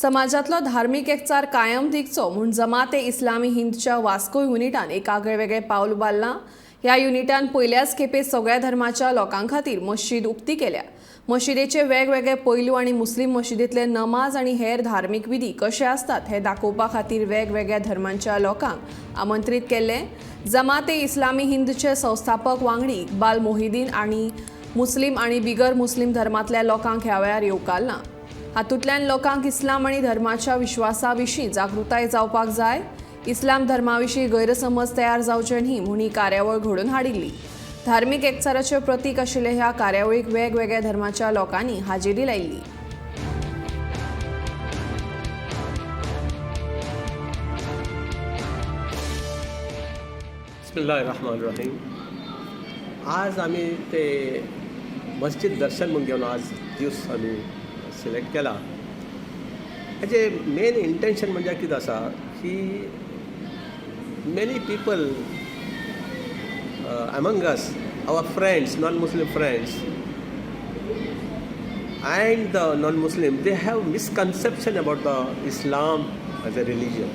समाजातलो धार्मिक एकचार कायम तिगचो म्हूण जमात ए इस्लामी हिंदच्या वास्को युनिटान एक आगळे वेगळे पावल उबारलां. ह्या युनिटान पयल्याच खेपे सगळ्या धर्माच्या लोकां खातीर मशीद उक्ती केल्या. मशिदेचे वेगवेगळे पैलू आनी मुस्लीम मशिदींतले नमाज आनी हेर धार्मीक विधी कशे आसतात हे दाखोवपा खातीर वेगवेगळ्या धर्मांच्या लोकांक आमंत्रीत केल्ले. जमात ए इस्लामी हिंदचे संस्थापक वांगडी इक्बाल मोहिदीन आनी मुस्लीम आनी बिगर मुस्लीम धर्मांतल्या लोकांक ह्या वेळार येवकारलां. हातूंतल्यान लोकांक इस्लाम आनी धर्माच्या विश्वासा विशीं जागृताय जावपाक जाय. इस्लाम धर्मा विशीं गैरसमज तयार जावचे न्ही म्हूण ही कार्यावळ घडोवन हाडिल्ली. धार्मीक एकचाराचें प्रतीक आशिल्ले ह्या कार्यावळीक वेगवेगळ्या धर्माच्या लोकांनी हाजेरी लायिल्ली. बिस्मिल्लाहिर्रहमानिर्रहीम. आज आमी ते मस्जिद दर्शन म्हूण घेवन आज दीस आमी सिलेक्ट केला. हेजे मेन इंटेन्शन म्हणजे कितें आसा की many people among us, our friends, non-Muslim friends, and the non-Muslim, they have misconception about the Islam as a religion.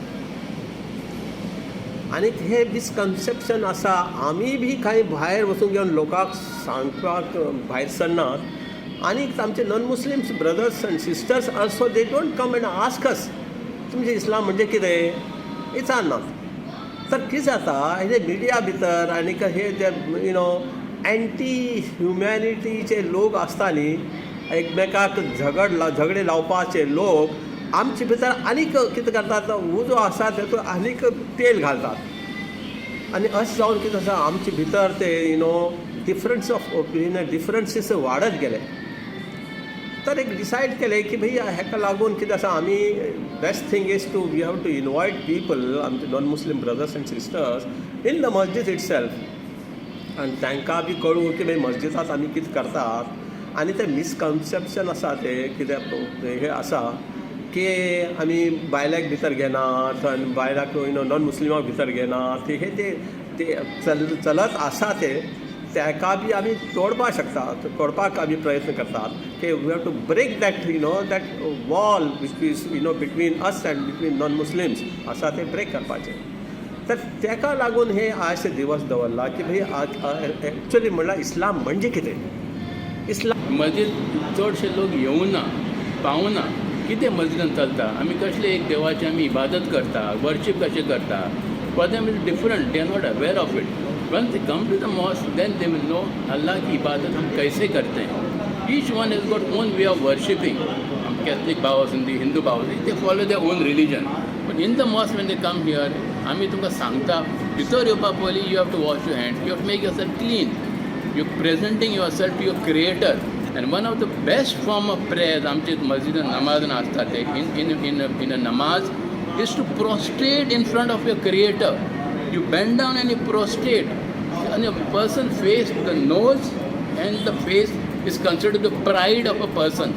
आनी हे मिसकन्सेप्शन आसा, आमी बी कांय भायर वचून घेवन लोकांक सांगपाक भायर सरनात आनी आमचे non Muslims brothers and sisters also, they don't come and ask us, तुमचें इस्लाम म्हणजे कितें विचारनात. तर कितें जाता, हे मिडिया भितर आनी हे जे you know anti ह्युमॅनिटीचे लोक आसता न्ही, एकमेकाक झगडे लावपाचे लोक आमचे भितर आनीक कितें करतात, उजो आसा तेतून आनीक तेल घालतात आनी अशें जावन कितें आसा, आमचे भितर ते difference of opinion, differences वाडत गेले. तर एक डिसायड केलें की भैया, हेका लागून कितें आसा, आमी best thing is to we have to invite people, आमचे non Muslim brothers and sisters, in the masjid itself आनी तांकां बी कळूं की मागीर मस्जिदांत आमी कितें करतात. आनी तें मिसकन्सेप्शन आसा, तें कितें हें आसा की आमी बायलांक भितर घेनात आनी बायलांक नॉन मुस्लिमाक भितर घेनात, हे ते ते चलत आसा, ते ताका बी आमी तोडपाक शकता, तोडपाक आमी प्रयत्न करतात की we have to break that you know that wall which is between us and between non Muslims आसा, ते ब्रेक करपाचें. तर ताका लागून हे आज दिवस दवरला की भाई, एक्चुअली म्हणल्यार इस्लाम म्हणजे कितें, इस्लाम. मस्जिद चडशे लोक येवना, पावना कितें मस्जिदान चलता, आमी कसले एक देवाची आमी इबादत करता, वर्शीप कशें करता. For them is different, they are not aware of it. Once they come to the mosque, then they will know अल्लाह की इबादत हम कैसे करते हैं. Each one has got own way of worshipping. Catholic भाव आसूं दी, हिंदू भाव आसूं, they follow their own religion, but in the mosque, when they come here, आमी तुमकां सांगता, भितर येवपा पयलीं you have to wash your hand, you have to make yourself clean, you presenting yourself to your creator. And one of the best form of prayer आमचे मस्जिदान नमाजान आसता ते in a namaz is to prostrate in front of your creator. You bend down and you prostrate. And a person face, the nose and the face is considered the pride of a person.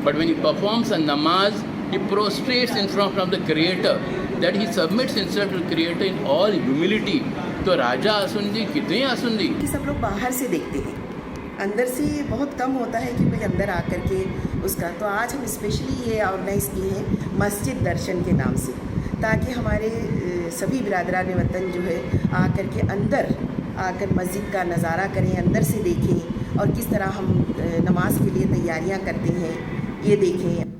But when he performs a namaz, he prostrates in front of the creator, that he submits himself to the creator in all humility. तो राजा आसून दी, कितेंय आसून दी. कि सब लोग बाहर से देखते हैं, अंदर से बहुत कम होता है कि कोई अंदर आकर के उसका. तो आज हम स्पेशली ये ऑर्गेनाइज़ किए हैं मस्जिद दर्शन के नाम से, ताकि हमारे सभी बिरादरान वतन जो है, आकर के अंदर आकर मस्जिद का नज़ारा करें, अंदर से देखें और किस तरह हम नमाज के लिए तैयारियां करते हैं, ये देखें.